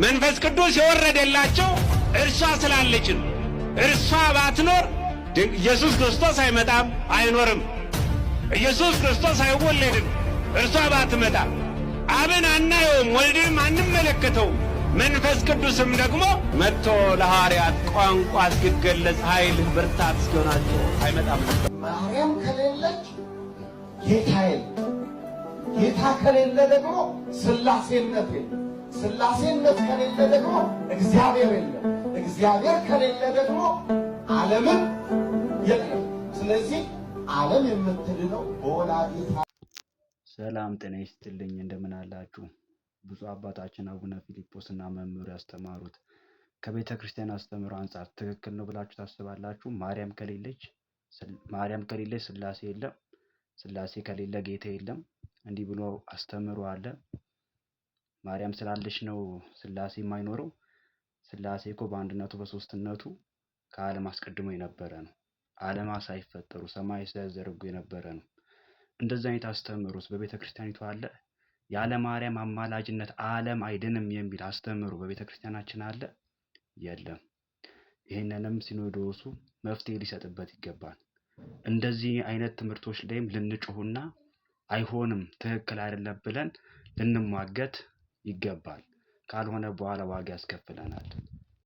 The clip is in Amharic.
መንፈስ ቅዱስ የወረደላቸው እርሷ ስላለች ነው። እርሷ ባትኖር ኢየሱስ ክርስቶስ አይመጣም፣ አይኖርም። ኢየሱስ ክርስቶስ አይወለድም እርሷ ባትመጣ። አብን አናየውም፣ ወልድንም አንመለከተውም። መንፈስ ቅዱስም ደግሞ መጥቶ ለሐዋርያት ቋንቋ እስኪገለጽ ኃይል ብርታት እስኪሆናቸው አይመጣም ነበር። ማርያም ከሌለች ጌታ የለም። ጌታ ከሌለ ደግሞ ስላሴነት የለም። ስላሴነት ከሌለ ደግሞ እግዚአብሔር የለም። እግዚአብሔር ከሌለ ደግሞ ዓለምም የለም። ስለዚህ ዓለም የምትድነው በወላዲተ ሰላም ጤና ይስጥልኝ፣ እንደምን አላችሁ? ብፁዕ አባታችን አቡነ ፊልጶስ እና መምህሩ ያስተማሩት ከቤተ ክርስቲያን አስተምህሮ አንጻር ትክክል ነው ብላችሁ ታስባላችሁ? ማርያም ከሌለች ስላሴ የለም፣ ስላሴ ከሌለ ጌታ የለም፣ እንዲህ ብሎ አስተምህሮ አለ። ማርያም ስላለች ነው ስላሴ የማይኖረው። ስላሴ እኮ በአንድነቱ በሶስትነቱ ከዓለም አስቀድሞ የነበረ ነው። ዓለማት ሳይፈጠሩ ሰማይ ሳይዘረጉ የነበረ ነው። እንደዚህ አይነት አስተምህሮስ በቤተ ክርስቲያኒቱ አለ? ያለ ማርያም አማላጅነት ዓለም አይድንም የሚል አስተምህሮ በቤተ ክርስቲያናችን አለ? የለም። ይህንንም ሲኖዶሱ መፍትሄ ሊሰጥበት ይገባል። እንደዚህ አይነት ትምህርቶች ላይም ልንጮህና አይሆንም፣ ትክክል አይደለም ብለን ልንሟገት ይገባል። ካልሆነ በኋላ ዋጋ ያስከፍለናል።